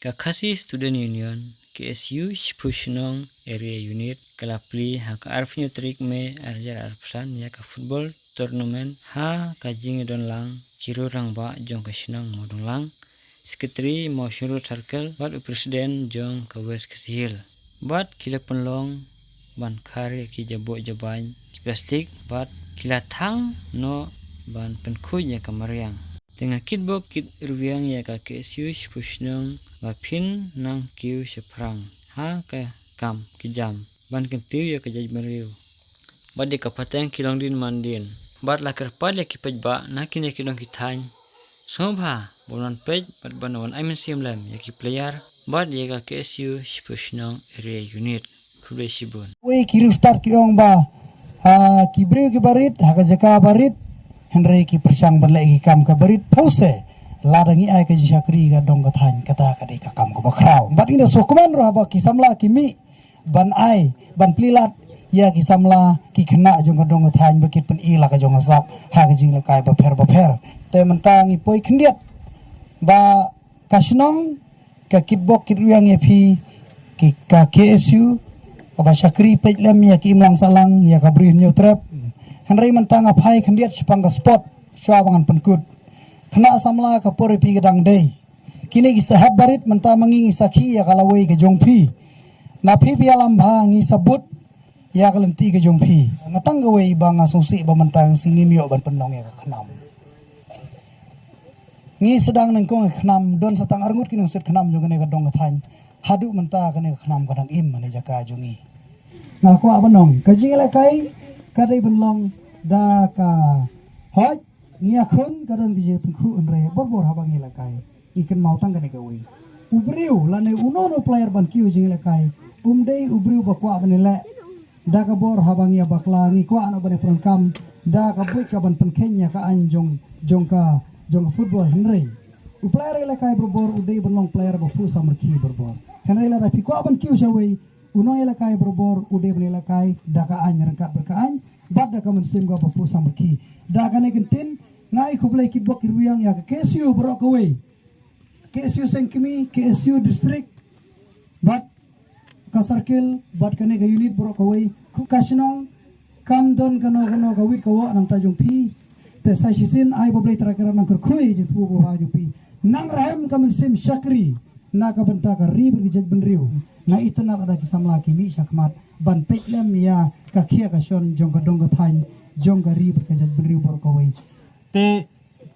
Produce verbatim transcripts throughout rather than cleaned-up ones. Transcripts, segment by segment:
Ka Khasi Student Union, K S U, Shiphew Shnong Area Unit, ka la plie ha ka arphew tarik May arhajar arphew san ïa ka football tournament ha ka jingdon lang ki riew rangbah jong ka shnong Mawdonglang, Secretary Mawshynrut Circle bad u President jong ka West Khasi Hills. Bad ki la pynlong ban khar ïa ki jaboh jabain ki plastik bad ki la thang noh ban pynkhuid ïa ka mariang. Te nga kitbok kitrwiang ïa ka K S U Shiphew Shnong ba phin nang kiew shaphrang ha ka kam ki jam ban kyntiew ïa ka jaitbynriew bad ïa ka pateng ki longdien mandien. Bad la kyrpad ïa ki paidbah na kine ki dong ki thaiñ sngewbha ban wan peit bad ban wan ai mynsiem lem ïa ki player bad ïa ka K S U Shiphew Shnong Area Unit. Khublei shibun. Wei ki riewstad ki ong ba, ah, ki briew ki barit ha ka jaka barit, hynrei ki pyrshang ban leh ki kam ka barit. Pause, lada ngi ai ka jingshakri ka dong ka thaiñ, kata ka dei ka kam kaba khraw. Bad ngi da sngewkmen ruh haba ki samla ki mih ban ai, ban plie lad ïa ki samla ki khynnah jong ka dong ka thaiñ ba kin pyni la ka jong ka sap ha ka jingïalehkai bapher bapher. Te mynta ngi poi khyndiat ba ka shnong ka kitbok kitrwiang ïa phi, ki, ka K S U kaba shakri peit lem ïa ki imlang sahlang, ïa ka Bri Hynñiewtrep. Hynrei mynta nga phai khyndiat shaphang ka sport shuwa ba ngan pynkut. Khynnah samla, ka por ïa phi ka dang dei. Kine ki sahep barit, mynta ma ngi ngi sakhi ïa ka lawei ka jong phi. Na phi phi ïalam bha, ngi sabut ïa ka lynti ka jong phi. Nga tang kawei ba nga sngewsih ba mynta ngi ngim ïoh ban pynlong ïa ka khnam. Ngi sdang nyngkong ïa ka khnam, don sa tang arngut ki nongsiewkhnam jong kane ka dong ka thaiñ. Haduh mynta kane ka khnam ka dang im ha kane ka jaka jong ngi. Nga kwah ban ong, ka jingïalehkai ka dei ban long da ka hoi, ngi ïakhun, ka don ka jingtyngkhuh, hynrei borbor haba ngi ïalehkai, ngi kynmaw tang kane kawei. U briew lane uno uno player ban kiew jingïalehkai, um dei u briew ba kwah ban ïaleh da ka bor haba ngi ïa bakla, ngi kwah noh ban ïa pyndonkam da ka buit ka ban pynkheiñ ïa ka aiñ jong, jong ka, jong ka football, hynrei u player ïalehkai borbor u dei ban long player ba phuh samrkhie borbor. Hynrei lada phi kwah ban kiew shawei, u nongïalehkai borbor u dei ban ïalehkai da ka aiñ ryngkat bad ka aiñ bad da ka mynsiem kaba phuh samrkhie. Da kane ka ktien nga ai khublei kitbok kitrwiang ïa ka K S U baroh kawei, K S U Sengkmie, K S U District bad ka circle bad kane ka unit baroh kawei. Ka shnong kam don kano kano ka wit ka wah na bynta jong phi. Te sa shisien ai ba U Blei Trai Kynrad nang kyrkhu ïa ka jingthmu ba bha jong phi, nang rhem ka mynsiem shakri na ka bynta ka ri bad ka jaitbynriew. Nga itynnad lada ki samla ki mih shakhmat ban peit lem ïa ka khia ka shon jong ka dong ka thaiñ, jong ka ri bad ka jaitbynriew baroh kawei. Te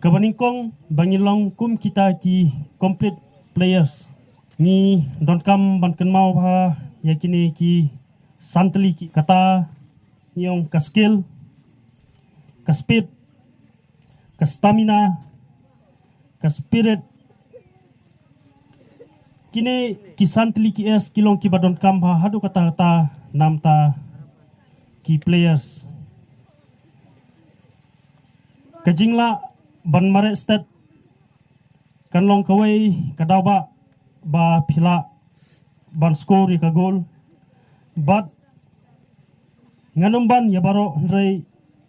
kaba nyngkong ba ngin long kum kita ki complete players, ngi donkam ban kynmaw bha ïa kine ki san tylli ki, kata ngi ong ka skill, ka speed, ka stamina, ka spirit. Kine ki san tylli ki S ki long kiba donkam bha haduh katta katta na bynta ki players. Ka jinglah ban mareh stet kan long kawei ka daw ba, ba phi lah ban score ïa ka goal. Bad ngan ym ban ïa baroh, hynrei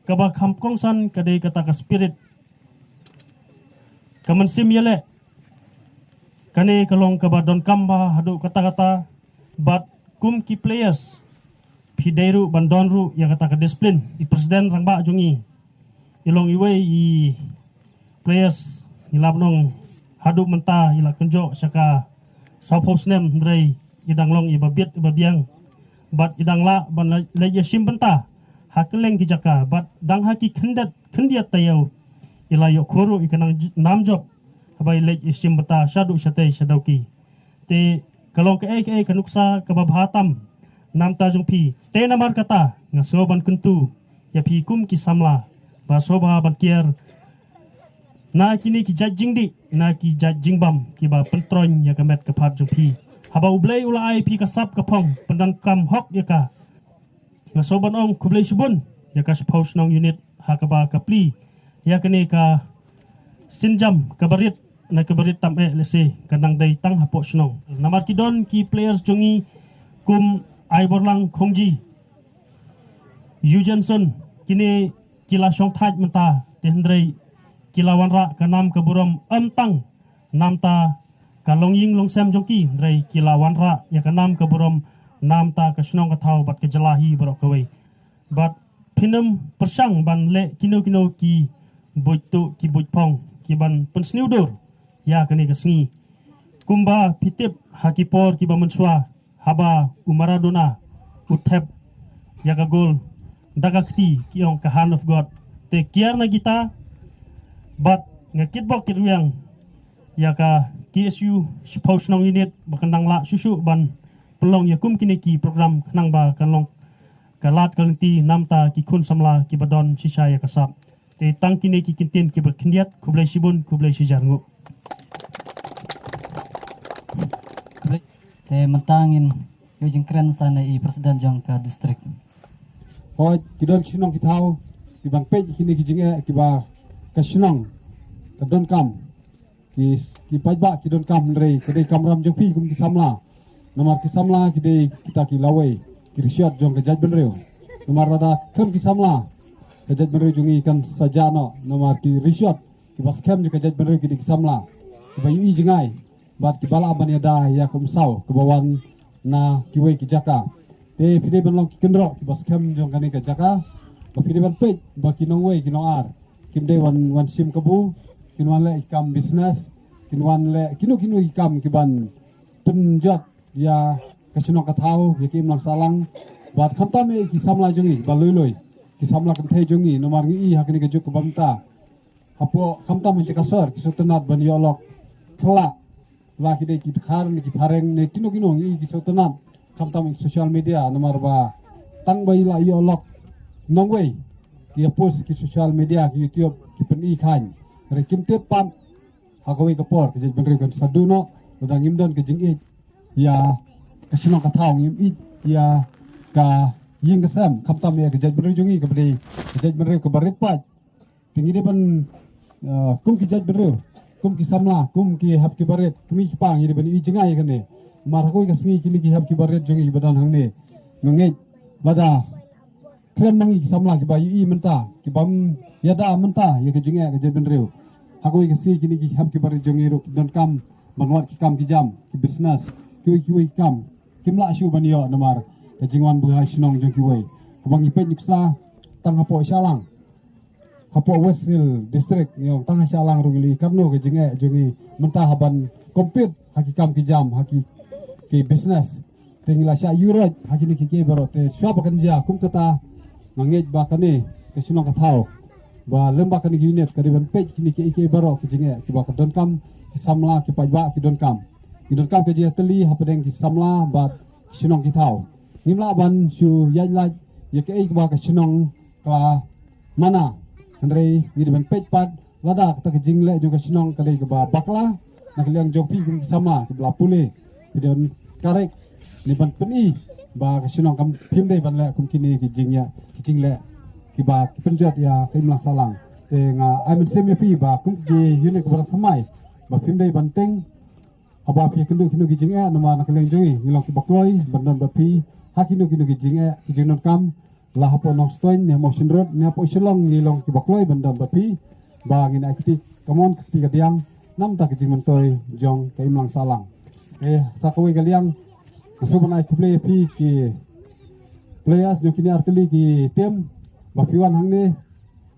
kaba kham kongsan ka dei kata ka spirit, ka mynsiem ïaleh. Kane ka long kaba donkam bha haduh katta katta. Bad kum ki players phi dei ruh ban don ruh ïa kata ka discipline. I president rangbah jong ngi i long iwei i players ngi lah ban ong haduh mynta i la kynjoh sha ka sawphew snem, hynrei i dang long iba bit iba biang bad i dang lah ban leit ïashim bynta ha kylleng ki jaka. Bad dang ha ki khyndiat khyndiat taïew i la ïoh khur ruh ïa ka nam jop haba i leit ïashim bynta shaduh shatei sha Dawki. Te ka long kaei kaei ka nuksa kaba bha tam na bynta jong phi. Te namar kata nga sngew ban kyntu ïa phi kum ki samla ba sngewbha ban kiar na kine ki jait jingdih, na ki jait jingbam kiba pyntroiñ ïa ka met ka phad jong phi. Haba U Blei u la ai phi ka sap ka phong, pyndonkam hok ïa ka. Nga sngew ban ong khublei shibun ïa ka Shiphew Shnong Unit ha kaba ka plie ïa kane ka sienjam kaba rit, na kaba rit tam eh lehse ka nang dei tang hapoh shnong. Namar ki don ki players jong ngi kum Aiborlang Khongji, Yu Jenson, kine ki la shong thait mynta, te hynrei ki la wanrah ka nam ka burom ym tang na bynta ka longïing longsem jong ki, hynrei ki la wanrah ïa ka nam ka burom namar ka shnong ka thaw bad ka jylla hi baroh kawei. Bad phin ym pyrshang ban leh kino kino ki buit tuh ki buit phong ki ban pynsniew dur ïa kane ka sngi. Kumba phi tip ha ki por kiba mynshuwa, haba u Maradona u thep ïa ka gol da ka kti, ki ong ka hand of God. Te kiar na kita, bad nga kitbok kitrwiang ïa ka K S U shiphew shnong unit ba kan dang lah shuh shuh ban pynlong ïa kum kine ki program khnang ba kan long ka lad ka lynti namar ki khun samla kiba don shisha ïa ka sap. Te tang kine ki kyntien kiba khyndiat, khublei shibun, khublei shihajar nguh. Te mynta ngin ïoh jingkren sa na i president jong ka district. Hooid, ki don ki shnong ki thaw, ki ban peit kine ki jingeh kiba ka shnong ka donkam. Ki, ki paidbah ki donkam, hynrei ka dei kamram jong phi kum ki samla. Namar ki samla ki dei kita ki lawei, ki rishot jong ka jaitbynriew. Namar lada khlem ki samla, ka jaitbynriew jong ngi kan sa jah noh. Namar ki rishot kiba skhem jong ka jaitbynriew ki dei ki samla, kiba ïohi jngai bad kiba lah ban ïada ïa ka umsaw kaba wan na kiwei ki jaka. Te phi dei ban long ki kynroh kiba skhem jong kane ka jaka. Ba phi dei ban peit ba ki nongwei ki nongar kim dei wan, wan shim kabu, kin wan leh ki kam business, kin wan leh kino kino ki kam kiban pynjot ïa ka shnong ka thaw, ïa ka imlang sahlang. Bad khamtam eh ki samla jong ngi ba lui lui, ki samla kynthei jong ngi, namar ngi i ha kane ka juk kaba mynta, hapoh khamtam ha jaka sor, ki sngewtynnat ban ïoh lok khyllah, la ki dei ki dkhar ne ki phareng ne kino kino, ngi i ki sngewtynnat khamtam ha social media, namar ba tang ba i la ïoh lok nongwei, ki ïa post ki social media, ki YouTube, ki pyni khaiñ. Hynrei kim tip pat ha kawei ka por ka jaitbynriew kan sa duh noh, lada ngim don ka jingïeit ïa ka shnong ka thaw, ngim ïeit ïa ka ïing ka sem, khamtam ïa ka jaitbynriew jong ngi kaba dei ka jaitbynriew kaba rit paid. Te ngi dei ban, eh, kum ki jaitbynriew, kum ki samla, kum ki hep ki barit, kmie ki kpa, ngi dei ban ïohi jngai ïa kane. Namar ha kawei ka sngi kine ki hep ki barit jong ngi kiba don hangne, nga ngeit lada khlem ma ngi ki samla kiba ïohi mynta, kibym ïada mynta ïa ka jingeh ka jaitbynriew, ha kawei ka sngi kine ki hep ki barit jong ngi ruh ki donkam ban wad ki kam ki jam, ki business, kiwei kiwei ki kam kim lah shuh ban ïoh namar ka jingwan buhai shnong jong kiwei. Haba ngi peit nuksa tang hapoh Shillong, hapoh West Hill District, ngi ong tang ha Shillong ruh ngi la i katno ka jingeh jong ngi mynta ha ban compete ha ki kam ki jam, ha ki, ki business. Te ngi la shah ïuh roit ha kine kiei baroh, te shuwa ba kan jia kum kata, nga ngeit ba kane ka shnong ka thaw, ba lem bad kane ka unit, ka dei ban peit kine kiei baroh ki jingeh kiba ka donkam ki samla, ki paidbah ki donkam. Ki donkam ka jingïatylli hapdeng ki samla bad ki shnong ki thaw. Ngim lah ban shu ïaid lait ïa kaei kaba ka shnong ka mana. Hynrei ngi dei ban peit pat lada kata ka jingleh jong ka shnong ka dei kaba bakla na ka liang jong phi kum ki samla kiba la pule, phi dei ban correct ne ban pyni ba ka shnong kam, phim dei ban leh kum kine ki jingïa, ki jingleh kiba ki pynjot ïa ka imlang sahlang. Te nga ai mynsiem ïa phi ba kum ki unit kaba la thymmai, ba phim dei ban tieng haba phi ïakynduh kino ki jingeh, namar na ka liang jong ngi ngi long kiba kloi ban don bad phi ha kino kino ki jingeh, ki jingdonkam, la hapoh Nongstoiñ ne ha Mawshynrut ne hapoh Shillong, ngi long kiba kloi ban don bad phi, ba ngin ai kti kamon kti kadiang namar ka jingmyntoi jong ka imlang sahlang. Eh, sa kawei ka liang, nga sngewbha ban ai khublei ïa phi ki players jong kine artylli ki team, ba phi wan hangne,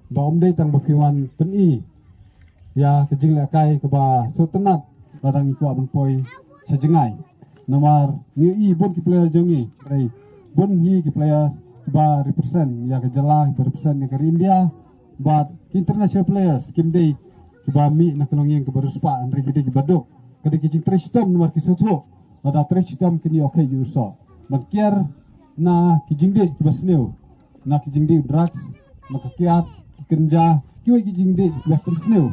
ba ym dei tang ba phi wan pyni ïa ka jinglehkai kaba sngewtynnat lada ngi kwah ban poi sha jngai. Namar ngi i bun ki player jong ngi, hynrei bun hi ki player kiba represent ïa ka jylla, kiba represent ïa ka ri India bad ki international players, kim dei kiba mih na ka longïing kaba riewspah, hynrei ki dei kiba duk. Ka dei ki jingtrei shitom namar ki sngewthuh lada trei shitom kin ïoh kheiñ ïoh soh. Ban kiar na ki jingdih kiba sniew, na ki jingdih drugs, na ka kiad, ki kynja, kiwei ki jingdih kiba pynsniew,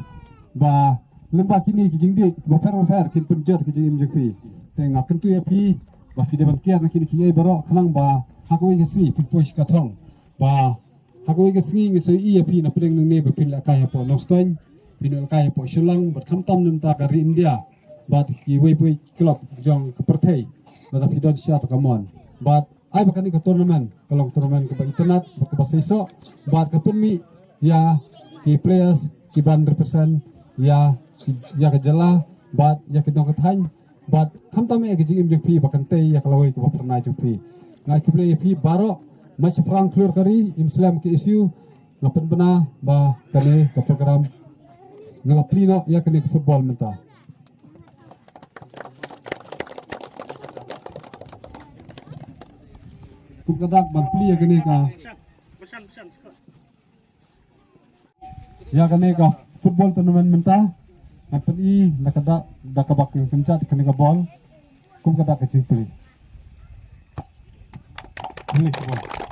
ba lyngba kine ki jingdih kiba pher ba pher kin pynjot ka jingim jong phi. Te nga kyntu ïa phi ba phi dei ban kiar na kine kiei baroh khnang ba ha kawei ka sngi phin poi sha ka thong, ba ha kawei ka sngi ngin sa ïohi ïa phi na pdeng nangne ba phin lehkai hapoh Nongstoiñ, phin lehkai hapoh Shillong bad khamtam na bynta ka ri India bad kiwei kiwei ki club jong ka pyrthei. Lada phi don shisha ta ka mon, bad ai ba kane ka tournament ka long tournament kaba itynnad bad kaba seisoh, bad ka pynmih ïa ki players kiban represent ïa, ïa ka jylla bad ïa ki nongkynthei bad khamtam eh ka jingim jong phi ba kan tei ïa ka lawei kaba phyrnai jong phi. Nga ai khublei ïa phi baroh, mashaphrang khlur ka ri, im slem ka issue, nga pynbna ba kane ka program nga la plie noh ïa kane ka football mynta. Kum ka dak ban plie ïa kane ka ïa kane ka football tournament mynta, ngan pyni na ka dak da kaba kynjat kane ka ball kum ka dak ka jingplie. Plie ka ball.